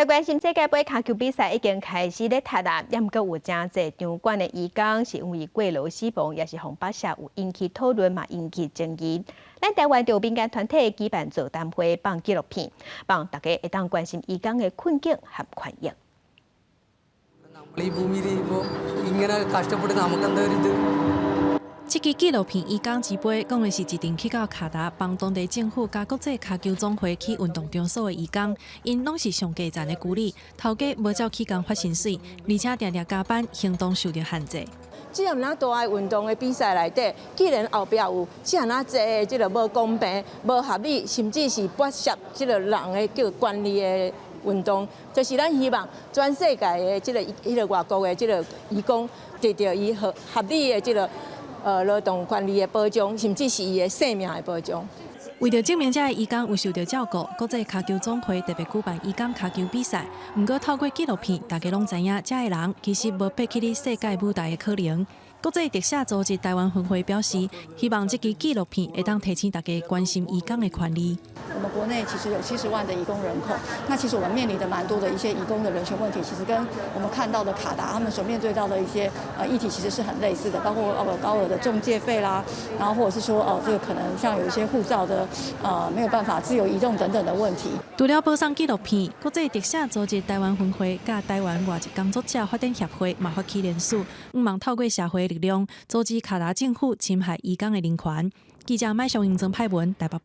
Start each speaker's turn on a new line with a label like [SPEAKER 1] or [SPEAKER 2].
[SPEAKER 1] 來關心世界盃跤球比賽已經開始咧踢啦，毋過有誠濟場館的移工是因為過勞死亡，抑是予剝削，有引起討論嘛，引起爭議。咱台灣就有民間團體舉辦座談會，放紀錄片，幫大家會當關心移工的困境和權益。
[SPEAKER 2] ഈ ഭൂമിയിൽ ഇപ്പോൾ ഇങ്ങനെ കഷ്ടപ്പെട്ട് നമുക്കെന്താ ഒരു ഇത്.
[SPEAKER 3] 這支紀錄片《移工之杯》講的是一陣去到卡達幫當地政府佮國際跤球總會起運動場所的移工，𪜶攏是上低層的咕喱，頭家無照起工發薪水，而且定定加班，行動受著限制。
[SPEAKER 4] 這麼大的運動的比賽內底，竟然後壁有這麼濟的這个無公平、無合理，甚至是剝削這个人的叫權利的運動，就是咱希望全世界的這个彼个外國的這个移工得著伊合合理的這个勞動權利的保障，甚至是伊的性命的保障。
[SPEAKER 3] 為著證明這个移工有受著照顧，國際跤球總會特別舉辦移工跤球比賽。毋過透過紀錄片，大家攏知影，這个人其實無爬去佇世界舞台的可能。國際特赦組織台灣分會表示，希望這支紀錄片會當提醒大家關心移工的權利。
[SPEAKER 5] 我們國內其實有70萬的移工人口，那其實我們面臨的蠻多的一些移工的人權問題，其實跟我們看到的卡達他們所面對到的一些議題，其實是很類似的，包括高額的中介費啦，然後或者是說哦這個可能像有一些護照的沒有辦法自由移動等等的問題。
[SPEAKER 3] 除了播送紀錄片，國際特赦組織台灣分會佮台灣外籍工作者發展協會嘛發起聯署，向望透過社會力量阻止卡達政府侵害移工的人權。記者麥尚英曾派文台北報。